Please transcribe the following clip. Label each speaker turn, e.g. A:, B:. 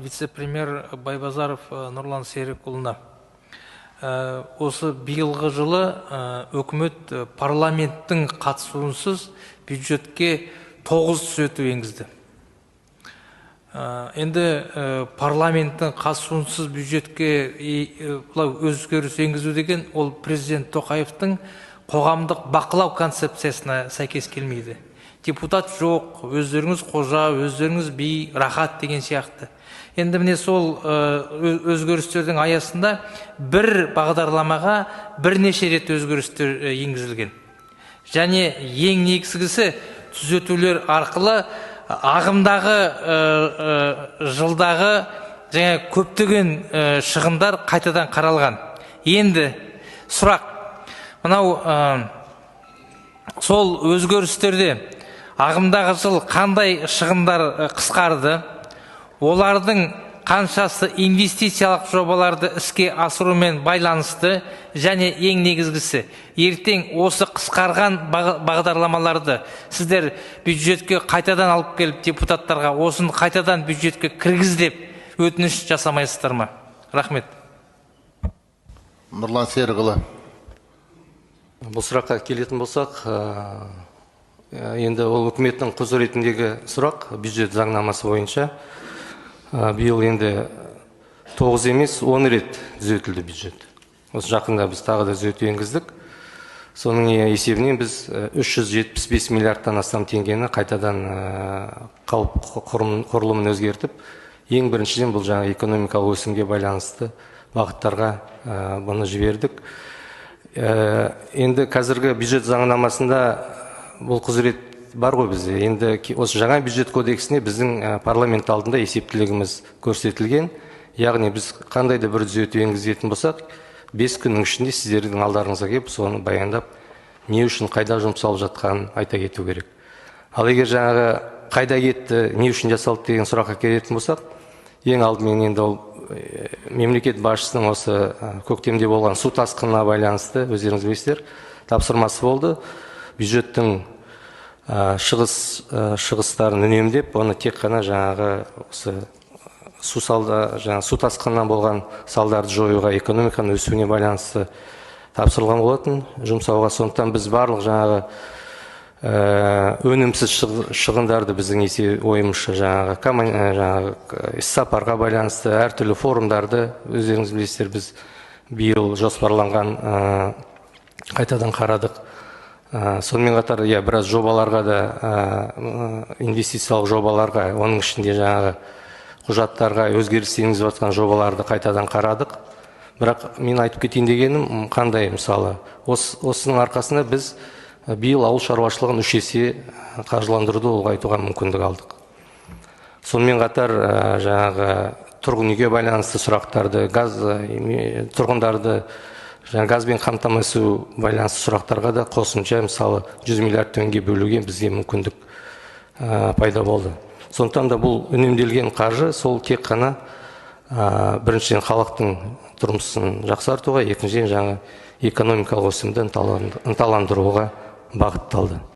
A: Вице-премьер Байбазаров Нұрлан Серікұлына. Осы биылғы жылы үкімет парламенттің қатысуынсыз бюджетке 9 түзету енгізді. Енді парламенттің қатысуынсыз бюджетке былай өзгеріс енгізу деген ол президент Тоқаевтың қоғамдық бақылау концепциясына сәйкес келмейді. Депутат жоқ, өздеріңіз қожа, өздеріңіз би, рахат деген сияқты. Енді міне сол өзгерістердің аясында бір бағдарламаға бірнеше рет өзгерістер енгізілген. Және ең негізгісі түзетулер арқылы ағымдағы жылдағы және көптеген шығындар қайтадан қаралған. Енді сұрақ, мынау сол өзгерістерде ағымдағы жыл қандай шығындар қысқарды, олардың қаншасы инвестициялық жобаларды іске асырумен байланысты, және ең негізгісі, ертең осы қысқарған бағдарламаларды сіздер бюджетке қайтадан алып келіп, депутаттарға осыны қайтадан бюджетке кіргіз деп өтініш жасамайсыздар ма? Рахмет.
B: Нұрлан Серікұлы.
C: Бұл сұраққа келетін болсақ, енді ол үкіметтің құзыретіндегі сұрақ. Бюджет заңнамасы бойынша биыл енді 9 емес, 10 рет түзетілді бюджет. Осы жақында біз тағы да түзету енгіздік. Соның есебінен біз 375 миллиардтан астам теңгені қайтадан қалып құрылымын өзгертіп, ең біріншіден бұл жаңа экономикалық өсімге байланысты бағыттарға бұны жібердік. Енді қазіргі бюджет заңнамасында бұл құзырет бар ғой бізде. Енді осы жаңа бюджет кодексіне біздің парламент алдында есептілігіміз көрсетілген. Яғни біз қандай да бір түзету енгізетін болсақ, 5 күннің ішінде сіздердің алдарыңызға келіп, соны баяндап, не үшін қайда жұмсалып жатқанын айта кету керек. Ал егер жаңағы қайда кетті, не үшін жасалды деген сұраққа келетін болсақ, ең алдымен енді ол мемлекет басшысының осы көктемде болған су тасқынына байланысты, өздеріңіз білесіздер, тапсырмасы болды. Бюджеттің шығыстарын үнемдеп, оны тек қана жаңағы осы су салда, жаңа су тасқынынан болған салдарды жоюға, экономиканың өсуіне байланысты тапсырылған болатын жұмсауға. Сондықтан біз барлық жаңағы өнімсіз шығындарды, біздің ойымызша, жаңағы жаңағы іссапарға байланысты әртүрлі форумдарды, өздеріңіз білесіздер, біз биыл жоспарланған қайтадан қарадық. Сонымен қатар, иә, біраз жобаларға да, инвестициялық жобаларға, оның ішінде жаңағы құжаттарға өзгеріс енгізіп жатқан жобаларды қайтадан қарадық. Бірақ мен айтып кетейін дегенім қандай, мысалы, осының арқасында біз биыл ауыл шаруашылығын 3 есе қаржыландыруды ұлғайтуға мүмкіндік алдық. Сонымен қатар жаңағы тұрғын үйге байланысты сұрақтарды, газ, тұрғындарды жаңа газбен қамтамасыз ету байланысты сұрақтарға да қосымша, мысалы, 100 миллиард теңге бөлуге бізге мүмкіндік пайда болды. Сондықтан да бұл үнемделген қаржы сол тек қана біріншіден халықтың тұрмысын жақсартуға, екіншіден жаңа экономикалық өсімді ынталандыруға бағытталды.